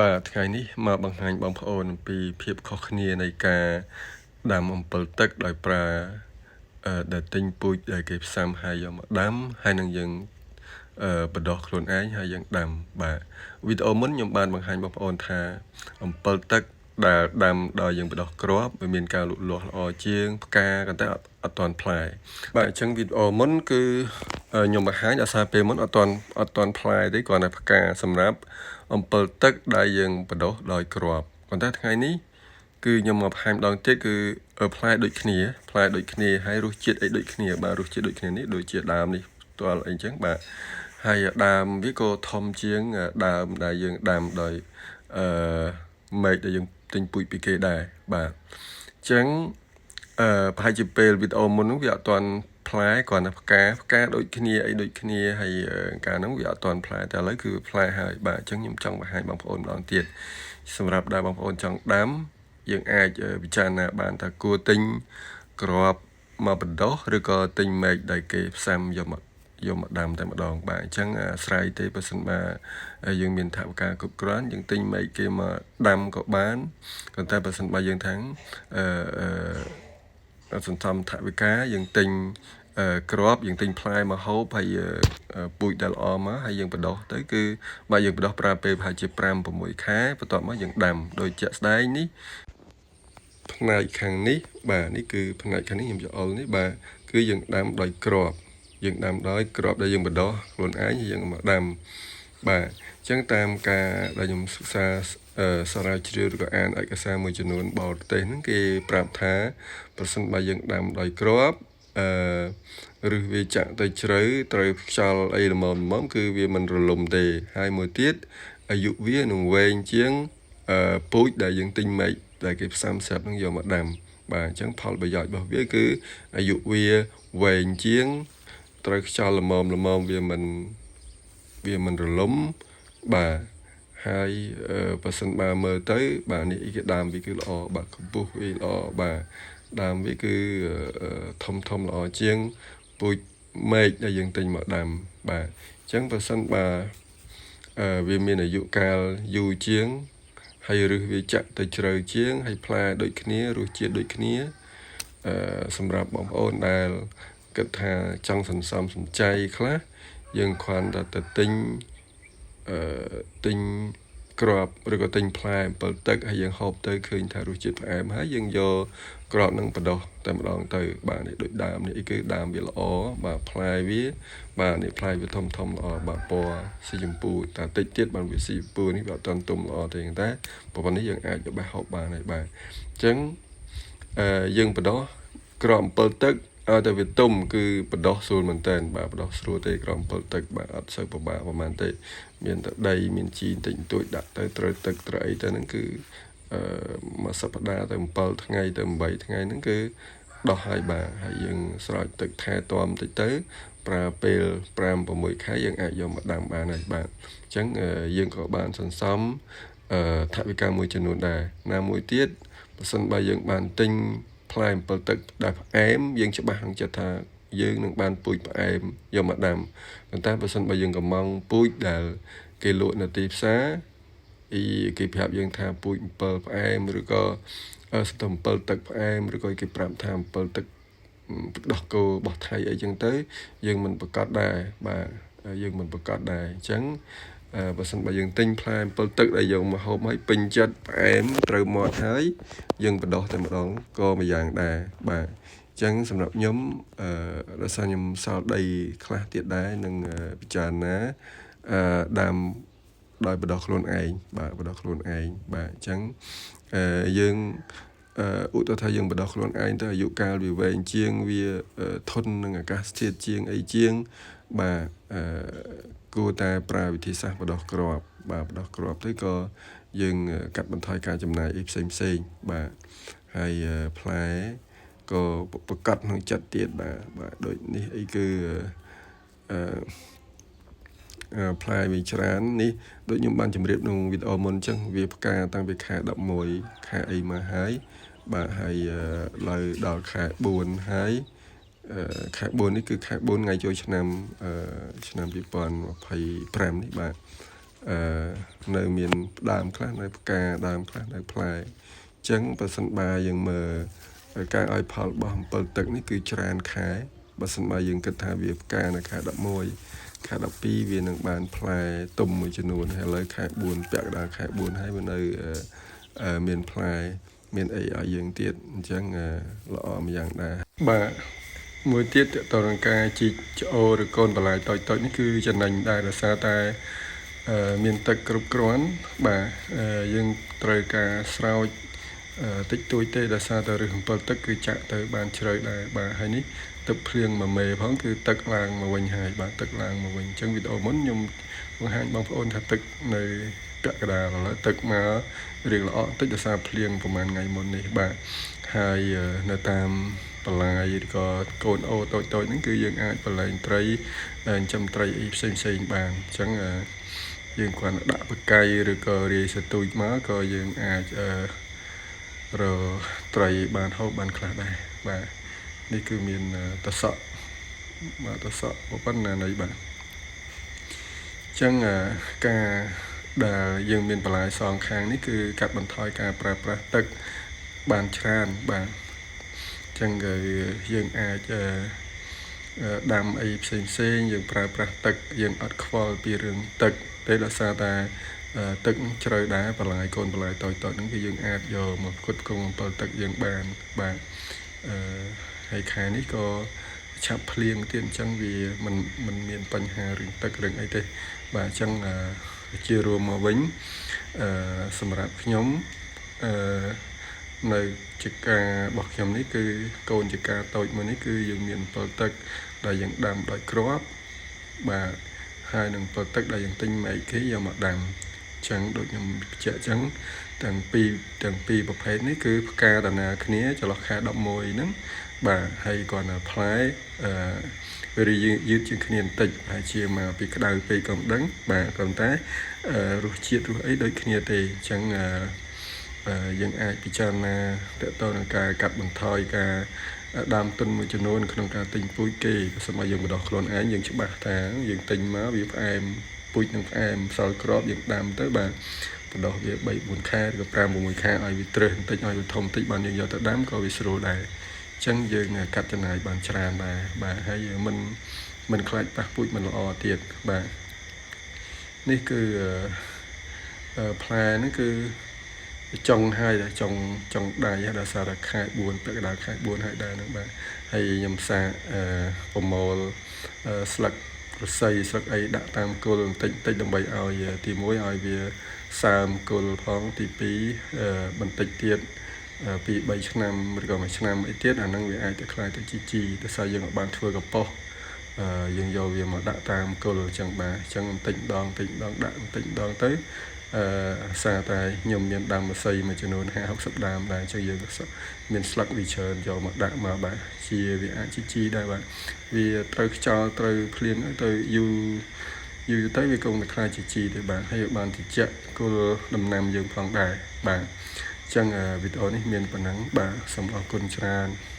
បាទថ្ងៃនេះមកបង្ហាញបងប្អូនអំពីភាពខុសគ្នានៃការដាំអំពិលទឹកដោយប្រើដែលទិញពូជដែលគេផ្សាំហើយយកមកដាំហើយនឹងយើងបណ្ដុះខ្លួនឯងហើយយើងដាំបាទវីដេអូមុនខ្ញុំបានបង្ហាញបងប្អូនថាអំពិលទឹកដែលដាំដោយយើងបណ្ដុះគ្រាប់វាមានការលូតលាស់ល្អជាងផ្កាក៏តែអត់ទាន់ផ្លែបាទអញ្ចឹងវីដេអូមុនគឺខ្ញុំបង្ហាញអាសាពេលមុនអត់ទាន់ផ្លែទេគ្រាន់តែផ្កាសម្រាប់អំពិលទឹកដែលយើងបណ្ដុះដោយគ្រាប់ប៉ុន្តែថ្ងៃនេះគឺខ្ញុំមកបង្ហាញម្ដងទៀតគឺផ្លែដូចគ្នាផ្លែដូចគ្នាហើយរសជាតិអីដូចគ្នាបាទរសជាតិដូចគ្នានេះដូចជាដើមនេះផ្ទាល់អីចឹងបាទហើយដើមវាក៏ធំជាងដើមដែលយើងដាំដោយអឺមែកដែលយើងទិញពូជពីគេដែរបាទអញ្ចឹងអឺប្រហែលជាពេលវីដេអូមុននោះវាអត់ទាន់ផ្លែគ្រាន់តែផ្កាផ្កាដូចគ្នាអីដូចគ្នាហើយកាលហ្នឹងវាអត់ទាន់ផ្លែតែឥឡូវគឺផ្លែហើយបាទអញ្ចឹងខ្ញុំចង់បង្ហាញបងប្អូនម្ដងទៀតសម្រាប់ដែលបងប្អូនចង់ដាំយើងអាចពិចារណាបានថាគួរទិញគ្រាប់មកបណ្ដុះឬក៏ទិញមែកដែលគេផ្សាំយកមកដាំតែម្ដងបាទអញ្ចឹងអាស្រ័យទេបើសិនបើយើងមានថវិកាគ្រប់គ្រាន់យើងទិញមែកគេមកដាំក៏បានប៉ុន្តែបើសិនបើយើងថាងអឺសន្សំថវិកាយើងទិញគ្រាប់យើងទិញផ្លែមកហូបហើយពូជដែលល្អមកហើយយើងបណ្ដុះទៅគឺបើយើងបណ្ដុះប្រើពេលប្រហែលជា5 6ខែបន្ទាប់មកយើងដាំដោយជាក់ស្ដែងនេះផ្នែកខាងនេះបាទនេះគឺផ្នែកខាងនេះខ្ញុំយកអុលនេះបាទគឺយើងដាំដោយគ្រាប់យើងដាំដោយគ្រាប់ដែលយើងបណ្ដុះខ្លួនឯងយើងមកដាំបាទអញ្ចឹងតាមការដែលខ្ញុំសិក្សាស្រាវជ្រាវឬក៏អានឯកសារមួយចំនួនបរទេសហ្នឹងគេប្រាប់ថាប្រសិនបើយើងដាំដោយគ្រាប់អឺឬវាចាក់ទៅជ្រៅត្រូវខ្យល់អីល្មមល្មមគឺវាមិនរលំទេហើយមួយទៀតអាយុវានឹងវែងជាងអឺពូជដែលយើងទិញមែកដែលគេផ្សាំស្រាប់នឹងយកមកដាំបាទអញ្ចឹងផលប្រយោជន៍របស់វាគឺអាយុវាវែងជាងត្រូវខ្យល់ល្មមល្មមវាមិនរលំបាទហើយបើសិនបើមើលទៅបាទនេះគេដើមវាគឺល្អបាទកម្ពស់វាល្អបាទដើមវាគឺធំធំល្អជាងពូជមែកដែលយើងទិញមកដាំបាទអញ្ចឹងបើសិនបើវាមានអាយុកាលយូរជាងហើយរឹសវាចាក់ទៅជ្រៅជាងហើយផ្លែដូចគ្នារសជាតិដូចគ្នាអឺសម្រាប់បងប្អូនដែលគិតថាចង់សន្សំសំចៃខ្លះយើងគ្រាន់តែទៅទិញអឺទិញគ្រាប់ឬក៏ទិញផ្លែអំពិលទឹកហើយយើងហូបទៅឃើញថារសជាតិផ្អែមហើយយើងយកគ្រាប់នឹងបណ្ដុះតែម្ដងទៅបាទនេះដូចដើមនេះគឺដើមវាល្អបាទផ្លែវាបាទនេះផ្លែវាធំធំល្អបាទពណ៌ស៊ីជម្ពូតែតិចទៀតបានវាស៊ីជម្ពូនេះវាអត់ទាន់ទុំល្អទេតែប៉ុណ្ណេះយើងអាចយកបេះហូបបានហើយបាទអញ្ចឹងអឺយើងបណ្ដុះគ្រាប់អំពិលទឹកឲ្យតែវាទុំគឺបណ្ដុះស្រួលមែនតើបាទបណ្ដុះស្រួលទេគ្រាប់អំពិលទឹកបាទអត់សូវពិបាកប្រហែលទេមានតែដីមានជីបន្តិចបន្តួចដាក់ទៅត្រូវទឹកត្រូវអីទៅហ្នឹងគឺអឺមួយសប្តាហ៍ទៅ7ថ្ងៃទៅ8ថ្ងៃហ្នឹងគឺដោះហើយបាទហើយយើងស្រោចទឹកថែទាំបន្តិចទៅប្រើពេល5 6ខែយើងអាចយកមកដាំបានហើយបាទអញ្ចឹងយើងក៏បានសន្សំអឺថវិកាមួយចំនួនដែរណាមួយទៀតបើសិនបើយើងបានទិញផ្លែអំពិលទឹកដែលផ្អែមយើងច្បាស់ក្នុងចិត្តថាយើងនឹងបានពូជផ្អែមយកមកដាំប៉ុន្តែបើសិនបើយើងកំងពូជដែលគេលក់នៅទីផ្សារអីគេប្រាប់យើងថាពូជអំពិលផ្អែមឬក៏ស្ទអំពិលទឹកផ្អែមឬក៏គេប្រាប់ថាអំពិលទឹកទឹកដោះគោរបស់ថៃអីចឹងទៅយើងមិនប្រកាសដែរបាទយើងមិនប្រកាសដែរអញ្ចឹងបើសិនបើយើងទិញផ្លែអំពិលទឹកដែលយកមកហូបហើយពេញចិត្តផ្អែមត្រូវមាត់ហើយយើងបណ្ដោះតែម្ដងក៏មួយយ៉ាងដែរបាទអញ្ចឹងសម្រាប់ខ្ញុំអឺដោយសារខ្ញុំសល់ដីខ្លះទៀតដែរនឹងពិចារណាអឺដាំដោយបណ្ដោះខ្លួនឯងបាទបណ្ដោះខ្លួនឯងបាទអញ្ចឹងអឺយើងអឺឧទាហរណ៍ថាយើងបណ្ដោះខ្លួនឯងទៅអាយុកាលវាវែងជាងវាធន់នឹងអាកាសធាតុជាងអីជាងបាទអឺគួរតែប្រើវិធីសាស្ត្របណ្ដោះគ្រាប់បាទបណ្ដោះគ្រាប់ទៅក៏យើងកាត់បន្ថយការចំណាយអីផ្សេងផ្សេងបាទហើយផ្លែក៏ប្រកាសក្នុងចិត្តទៀតបាទបាទដូចនេះអីគឺអឺផ្លែវាច្រើននេះដូចខ្ញុំបានជម្រាបក្នុងវីដេអូមុនអញ្ចឹងវាផ្កាតាំងពីខែ11ខែអីមកហើយបាទហើយឡើយដល់ខែ4ហើយខែ4នេះគឺខែ4ថ្ងៃចូលឆ្នាំឆ្នាំ2025នេះបាទ អឺនៅមានដើមខ្លះនៅផ្កាដើមខ្លះនៅផ្លែអញ្ចឹងបើសិនបើយើងមើលការឲ្យផលរបស់អំពិលទឹកនេះគឺច្រើនខែបើសិនបើយើងគិតថាវាផ្កានៅខែ11ខែ12វានឹងបានផ្លែទុំមួយចំនួនហើយឥឡូវខែ4ពាក់កណ្ដាលខែ4ហើយវានៅមានផ្លែមានអីឲ្យយើងទៀតអញ្ចឹងល្អម្យ៉ាងដែរបាទមួយទៀតតទៅនឹងការជីកច្អូរឬកូនបន្លែតូចៗនេះគឺចំណេញដែរដោយសារតែមានទឹកគ្រប់គ្រាន់បាទយើងត្រូវការស្រោចតិចតួចទេដោយសារតែឫសអំពិលទឹកគឺចាក់ទៅបានជ្រៅដែរបាទហើយនេះទឹកភ្លៀងមួយមេផងគឺទឹកឡើងមកវិញហើយបាទទឹកឡើងមកវិញអញ្ចឹងវីដេអូមុនខ្ញុំបង្ហាញបងប្អូនថាទឹកនៅពាក់កណ្ដាលឥឡូវទឹកមករៀងល្អបន្តិចដោយសារភ្លៀងប្រហែលថ្ងៃមុននេះបាទហើយនៅតាមបន្លាយឬក៏កូនអូតូចតូចហ្នឹងគឺយើងអាចបលែងត្រីចិញ្ចឹមត្រីអីផ្សេងផ្សេងបានអញ្ចឹងយើងគ្រាន់តែដាក់បកៃឬក៏រាយសទូចមកក៏យើងអាចរត្រីបានហូបបានខ្លះដែរបាទនេះគឺមានតសក់បាទតសក់ប៉ុណ្ណានៃបាទអញ្ចឹងការដែលយើងមានបន្លែសងខាងនេះគឺកាត់បន្ថយការប្រើប្រាស់ទឹកបានច្រើនបាទអញ្ចឹងគឺយើងអាចដាំអីផ្សេងផ្សេងយើងប្រើប្រាស់ទឹកយើងអត់ខ្វល់ពីរឿងទឹកទេដោយសារតែទឹកជ្រៅដែរបន្លែកូនបន្លែតូចៗហ្នឹងគឺយើងអាចយកមកផ្គត់ផ្គង់អំពិលទឹកយើងបានបាទអឺហើយខែនេះក៏ឆាប់ភ្លៀងទៀតអញ្ចឹងវាមិនមិនមានបញ្ហារឿងទឹករឿងអីទេបាទអញ្ចឹងជារួមមកវិញអឺសម្រាប់ខ្ញុំអឺនៅជាការរបស់ខ្ញុំនេះគឺកូនជាការតូចមួយនេះគឺយើងមានអំពិលទឹកដែលយើងដាំដោយគ្រាប់បាទហើយនឹងអំពិលទឹកដែលយើងទិញមកគេយកមកដាំចឹងដូចខ្ញុំបញ្ជាក់ចឹងទាំងពីរប្រភេទនេះគឺផ្កាដំណើរគ្នាចន្លោះខែ11ហ្នឹងបាទហើយគាត់នៅផ្លែអឺវារីយឺតជាងគ្នាបន្តិចប្រហែលជាមកពីក្តៅពេកក៏មិនដឹងបាទក៏ប៉ុន្តែរសជាតិរសអីដូចគ្នាទេអញ្ចឹងអឺយើងអាចពិចារណាតទៅនឹងការកាត់បន្ថយការដើមទុនមួយចំនួនក្នុងការទិញពូជគេបើសិនមកយើងបណ្ដោះខ្លួនឯងយើងច្បាស់ថាយើងទិញមកវាផ្អែមពូជនឹងផ្អែមសល់គ្រាប់យើងដាំទៅបាទបណ្ដោះវា3 4ខែឬក៏5 6ខែឲ្យវាត្រឹសបន្តិចឲ្យវាធំបន្តិចបានយើងយកទៅដាំក៏វាស្រួលដែរអញ្ចឹងយើងកាត់ចំណាយបានច្រើនដែរបាទហើយមិនមិនខ្លាចប៉ះពូជមិនល្អទៀតបាទនេះគឺផ្លែហ្នឹងគឺចុងហើយចុងចុងដៃហើយដល់សារខែ4ពាក់កណ្ដាលខែ4ហើយដែរហ្នឹងបាទហើយខ្ញុំសាកប្រមូលស្លឹករស័យស្លឹកអីដាក់តាមគល់បន្តិចបន្តិចដើម្បីឲ្យទី1ឲ្យវាសើមគល់ផងទី2បន្តិចទៀតពី3ឆ្នាំឬក៏1ឆ្នាំអីទៀតអាហ្នឹងវាអាចទៅក្លាយទៅជាជីដោយសារយើងអាចបានធ្វើកប៉ុសយើងយកវាមកដាក់តាមគល់អញ្ចឹងបាទអញ្ចឹងបន្តិចម្ដងបន្តិចម្ដងដាក់បន្តិចម្ដងទៅអឺសារតែខ្ញុំមានដើមម្សៅមួយចំនួន50 60ដើមដែរអញ្ចឹងយើងមានស្លឹកវាច្រើនយកមកដាក់មកបាទជាវាអាចជាជីដែរបាទវាត្រូវខ្យល់ត្រូវភ្លៀងទៅយូរយូរទៅវាគង់តែក្លាយជាជីទេបាទហើយបានតិចគល់ដំណាំយើងផងដែរបាទអញ្ចឹងវីដេអូនេះមានប៉ុណ្ណឹងបាទសូមអរគុណច្រើន។